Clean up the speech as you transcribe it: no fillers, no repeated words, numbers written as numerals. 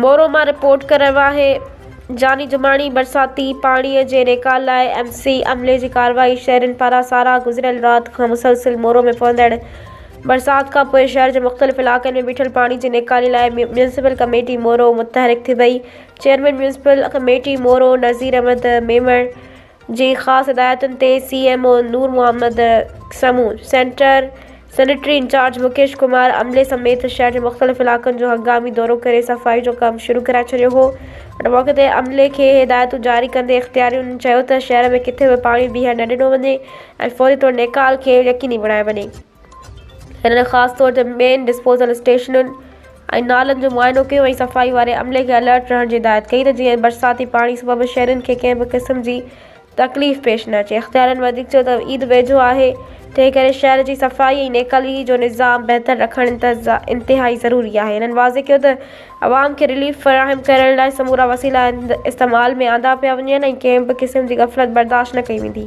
مورو مان رپورٽ ڪري رهيو آهي جاني جماڻي برساتي پاڻي جي نيڪال لاء ايم سي عملي جي ڪارروائي شهرين پاران ساراهه گذريل رات کان مسلسل مورو ۾ پوندڙ برسات کانپوء شهر جي مختلف علائقن ۾ بيٺل پاڻي جي نيڪالي لاء ميونسپل ڪميٽي مورو متحرڪ ٿي وئي chairman municipal committee Moro Nazir Ahmed Memon جي خاص هدايتن تي C M O Noor Muhammad Samoon, centre sanitary incharge Mukesh Kumar عملي سميت شهر جي مختلف علائقن جو هنگامي دورو ڪري صفائي جو ڪم شروع ڪرائي ڇڏيو هو. ان موقعي تي عملي کي هدايتون جاري ڪندي اختيارين چيو ته شهر ۾ ڪٿي به پاڻي بيهڻ نه ڏنو وڃي ۽ فوري طور نيڪال کي يقيني بڻايو وڃي. هنن خاص طور تي مين ڊسپوزل اسٽيشنن ۽ نالن جو معائنو ڪيو ۽ صفائي واري عملي کي الرٽ رهڻ جي هدايت ڪئي ته جيئن برساتي پاڻي سبب شهرين کي ڪنهن به قسم جي تڪليف پيش نه اچي. اختيارين وڌيڪ چيو ته عيد ويجهو آهي تنهن ڪري شهر جي صفائي ۽ نيڪالي جو نظام بهتر رکڻ انتهائي ضروري آهي. هنن واضح ڪيو ته عوام کي رليف فراهم ڪرڻ لاء سمورا وسيلا استعمال ۾ آندا پيا وڃن ۽ ڪنهن به قسم جي غفلت برداشت نه ڪئي ويندي.